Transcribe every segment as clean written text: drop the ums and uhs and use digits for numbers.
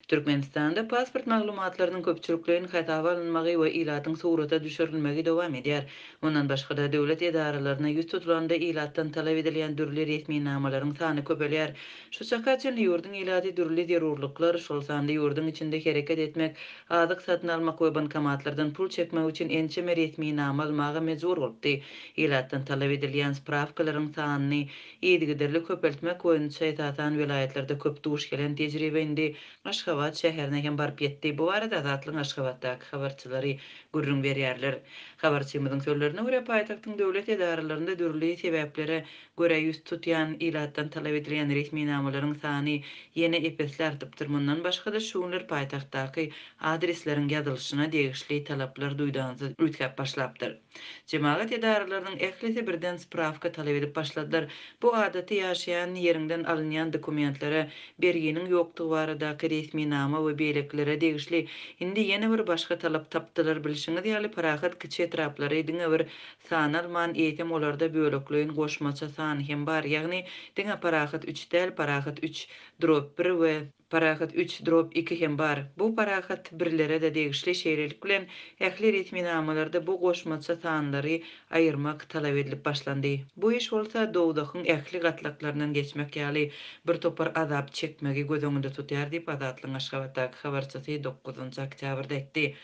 Türkmenistanda pasport maglumatlarynyň köpçülikleýin hasaba alynmagy we ilatyň surata düşürilmegi dowam edýär. Mundan başga-da, döwlet edaralaryna ýüz tutulanda ilatdan talap edilýän dürli resminamalaryň sany köpelýär. Şu çaka çenli ýurduň ilaty dürli zerurlyklar, şol sanda ýurduň içinde hereket etmek, azyk satyn almak we bankomatlardan pul çekmek üçin ençeme resminama almaga mejbur bolupdy. Ilatdan talap edilýän sprawkalaryň sanyny yzygiderli köpeltmek boýunça esasan welaýatlarda köp duş gelen tejribe indi Aşgabat şäherine hem baryp ýetdi. Bu barada Azatlygyň Aşgabatdaky habarçylary gürrüň berýärler. Habarçymyzyň sözlerine görä, paýtagtyň döwlet edaralarynda dürli sebäplere görä ýüz tutýan ilatdan talap edilýän resminamalaryň sany ýene ep-esli artypdyr. Mundan başga-da, şu günler paýtagtdaky adresleriň ýazylyşyna degişli talaplar duýdansyz üýtgäp başlapdyr. Jemagat edaralarynyň ählisi birden sprawka talap edip başladylar. Bu adaty ýaşaýan ýeriňden alynýan dokumentlere, berginiň ýokdugy baradaky resminama we beýlekilere degişli. Indi ýene bir başga talap tapdylar. Bilşiňiz ýaly, parahat kiçi etraplary diňe bir san alman, eýsem olarda bölekleýin goşmaça san hem bar. Ýagny diňe parahat üç däl, parahat üç drop bir we Parahat üç drop iki hem bar. Bu parahat birlere-de degişli, şeýlelik bilen, ähli resminamalarda bu goşmaça sanlary aýyrmak talap edilip başlandy. Bu iş bolsa dowzahyň ähli gatlaklaryndan geçmek ýaly bir topar azap çekmegi göz öňünde tutýar diýip, Azatlygyň Aşgabatdaky habarçysy dokuzynjy oktýabrda aýtdy.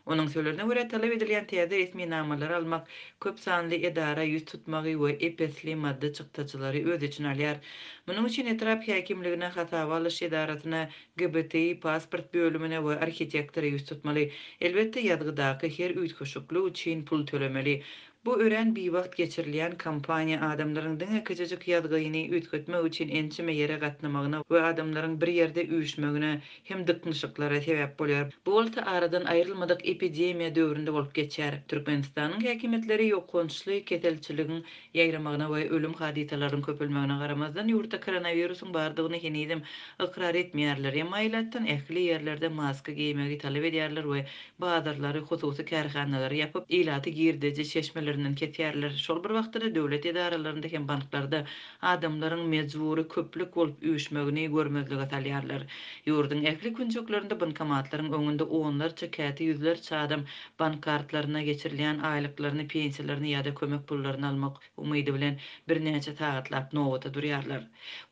Onuň sözlerine görä, talap edilýän täze resminamalary almak köp sanly edara ýüz tutmagy we ep-esli maddy çykdajylary öz içine alýar. Munuň üçin etrap häkimligine, hasaba alyş edarasyna, GBTI pasport bölümine we arhitektora ýüz tutmaly. Elbetde, ýazgydaky her üýtgeşiklik üçin pul tölemeli. Bu örän biwagt geçirilýän kampaniýa adamlaryň diňe kiçijik ýazgyny üýtgetmek üçin ençeme ýere gatnamagyna we adamlaryň bir ýerde üýşmegine hem dyknyşyklara sebäp bolýar. Bu bolsa aradan aýrylmadyk epidemiýa döwründe bolup geçýär. Türkmenistanyň häkimiýetleri ýokançly keselçiligiň ýaýramagyna we ölüm hadysalarynyň köpelmegine garamazdan, ýurtda koronawirusyň bardygyny henizem ykrar etmeýärler. Emma ilatdan ähli ýerlerde maska geýmegi talap edýärler we bazarlary, hususy kärhanalary ýapyp, ilaty girdeji çeşmelerinden kesýärler. Şol bir wagtda-da döwlet edaralarynda hem banklarda adamlaryň mejbury köplük bolup üýşmegini görmezlige salýarlar. Ýurduň ähli künjeklerinde bankomatlaryň öňünde onlarça, käte ýüzlerçe adam bank kartlaryna geçirilýän aýlyklaryny, pensiýalaryny ýa-da kömek pullaryny almak umydy bilen birnäçe sagatlap nobata durýarlar.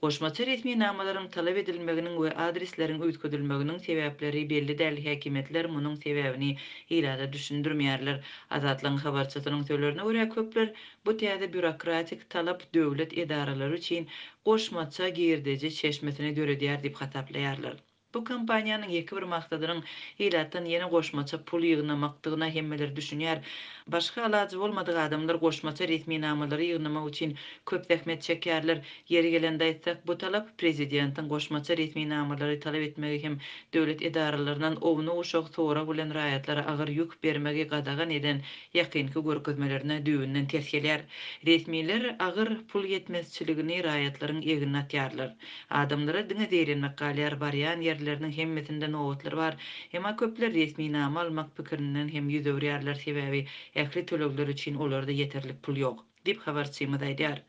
Goşmaça resminamalaryň talap edilmeginiň we adresleriň üýtgedilmeginiň sebäpleri belli däl, häkimiýetler munuň sebäbini ilata düşündirmeýärler. Azatlygyň habarçysynyň sözlerine görä, köpler bu täze býurokratik talap döwlet edaralary üçin goşmaça girdeji çeşmesini döredýär diýip hasaplaýarlar. Bu kampaniýanyň ýeke bir maksadynyň ilatdan ýene goşmaça pul ýygnamakdygyna hemmeler düşünýär. Başga alajy bolmadyk adamlar goşmaça resminamalary ýygnamak üçin köp zähmet çekýärler. Ýeri gelende aýtsak, bu talap prezidentiň goşmaça resminamalary talap etmegi hem döwlet edaralaryndan ownuk-uşak sorag bilen raýatlara agyr ýük bermegi gadagan eden ýakynky görkezmelerine düýbünden ters gelýär. Resmiler agyr pul ýetmezçiligini raýatlaryň egnine atýarlar. Adamlara diňe zeýrenmek galýar, barýan ýerleriniň hemmesinde nobatlar bar. Emma köpler resminama almak pikirinden hem ýüz öwürýärler, sebäbi ähli tölegler üçin olarda ýeterlik pul ýok, diýip, habarçymyz aýdýar.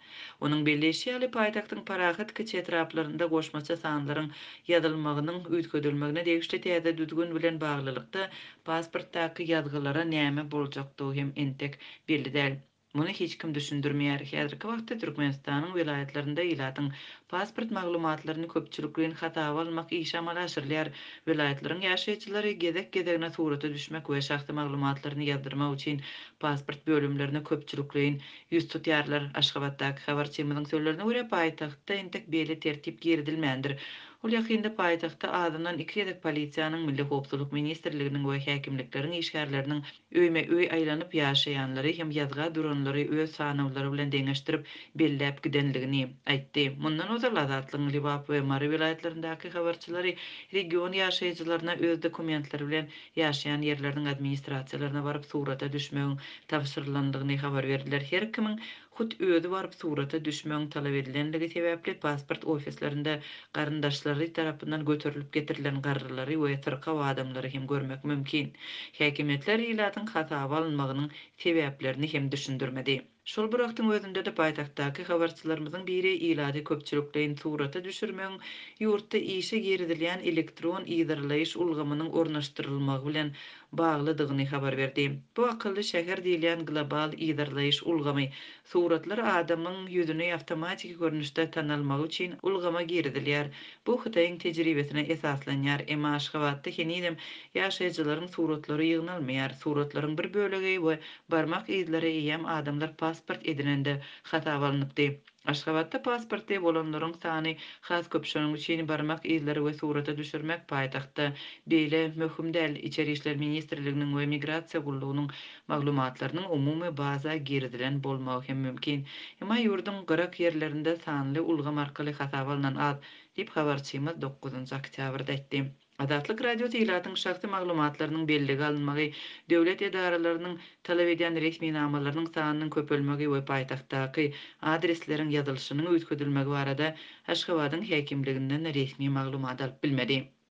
Onuň belleýşi ýaly, paýtagtyň Parahat kiçi etraplarynda goşmaça sanlaryň ýazylmagynyň üýtgedilmegine degişli täze düzgün bilen baglylykda, pasportdaky ýazgylara näme boljakdygy hem entek belli däl. Muny hiç kim düşündirmeýär. Häzirki wagtda Türkmenistanyň welaýatlarynda ilatyň pasport maglumatlaryny köpçülikleýin hasaba almak işi amala aşyrylýar. Welaýatlaryň ýaşaýjylary gezek-gezegine surata düşmek we şahsy maglumatlaryny ýazdyrmak üçin pasport bölümlerine köpçülikleýin ýüz tutýarlar. Aşgabatdaky habarçymyzyň sözlerine görä, paýtagtda entek beýle tertip girizilmändir. Ol ýakynda paýtagtda azyndan iki gezek polisiýanyň, Milli howpsuzlyk ministrliginiň we häkimlikleriň işgärleriniň Öýme-öý aýlanyp ýaşaýanlary hem ýazga duranlary öz sanawlary bilen deňeşdirip belläp gidenligini aýtdy. Mundan ozal Azatlygyň Lebap we Mary welaýatlaryndaky habarçylary region ýaşaýjylaryna öz dokumentleri bilen ýaşaýan ýerleriniň administrasiýalaryna baryp surata düşmegiň tabşyrylandygyny habar berdiler. Her kimiň Hut özi baryp surata düşmegiň talap edilenligi sebäpli pasport ofislerinde garyndaşlary tarapyndan göterilip getirilen garrylary we syrkaw adamlary hem görmek mümkin. Häkimiýetler ilatyň hasaba alynmagynyň sebäplerini hem düşündirmedi. Şol bir wagtyň özünde-de paýtagtdaky habarçylarymyzyň biri ilaty köpçülikleýin surata düşürmegiň ýurtda işe girizilýän elektron yzarlaýyş ulgamynyň ornaşdyrylmagy bilen baglydygyny habar berdi. Bu akylly şäher diýilýän global yzarlaýyş ulgamy suratlar adamyň ýüzüni awtomatiki görnüşde tanalmagy üçin ulgama girizilýär. Bu Hytaýyň tejribesine esaslanýar. Emma Aşgabatda henizem ýaşaýjylaryň suratlary ýygnalmaýar. Suratlaryň bir bölegi we barmak yzlary eýýäm adamlar pasport edinende hasaba alnypdy. Aşgabatda pasportly bolanlaryň sany has köp, şonuň üçin barmak yzlary we surata düşürmek paýtagtda beýle möhüm däl. Içeri işler ministrliginiň we Migrasiýa gullugynyň maglumatlarynyň umumy baza girizilen bolmagy hem mümkin. Emma ýurduň gyrak ýerlerinde sanly ulgam arkaly hasaba alnan az, diýip, habarçymyz dokuzynjy oktýabrda aýtdy. Azatlyk Radiosy ilatyň şahsy maglumatlarynyň bellige alynmagy, döwlet edaralarynyň talap edýän resminamalarynyň sanynyň köpelmegi we paýtagtdaky adresleriň ýazylyşynyň üýtgedilmegi barada Aşgabadyň häkimliginden resmi maglumat alyp bilmedi.